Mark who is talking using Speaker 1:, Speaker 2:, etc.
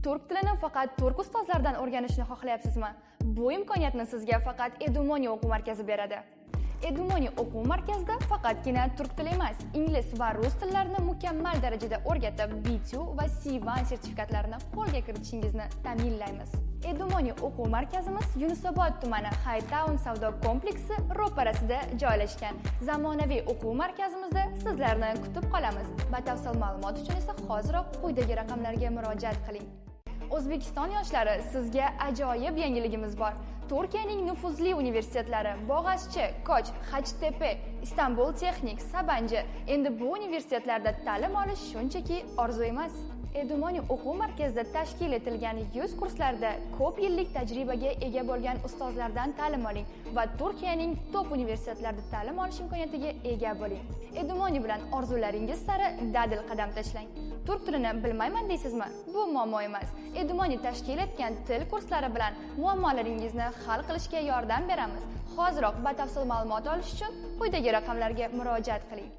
Speaker 1: Turk tilini faqat turk ustozlaridan o'rganishni xohlayapsizmi? Bu imkoniyatni sizga faqat Edumoni o'quv markazi beradi. Edumoni o'quv markazida faqatgina turk tili emas, ingliz va rus tillarini mukammal darajada o'rgatib, B2 va C1 sertifikatlarini qo'lga kiritishingizni ta'minlaymiz. Edumoni o'quv markazimiz Yunusobod tumani Hightown savdo kompleksi ro'parasida joylashgan. Zamonaviy o'quv markazimizda sizlarni kutib qolamiz. Batafsil ma'lumot uchun esa hoziroq quyidagi raqamlarga murojaat qiling. O'zbekiston yoshlari, sizga ajoyib yangiligimiz bor. Turkiyaning nufuzli universitetlari Bog'azchi, Koch, Hacettepe, Istanbul Texnik, Sabanji. Endi bu universitetlarda ta'lim olish shunchaki orzu emas. Edumoni o'quv markazida tashkil etilgan 100 kurslarda ko'p yillik tajribaga ega bo'lgan ustozlardan ta'lim oling va Turkiyaning top universitetlarida ta'lim olish imkoniyatiga ega bo'ling. Edumoni bilan orzularingiz sari dadil qadam tashlang. Turk tilini bilmayman deysizmi? Bu muammo emas. Edumoni tashkil etgan til kurslari bilan muammolaringizni hal qilishga yordam beramiz. Hoziroq batafsil ma'lumot olish uchun quyidagi raqamlarga murojaat qiling.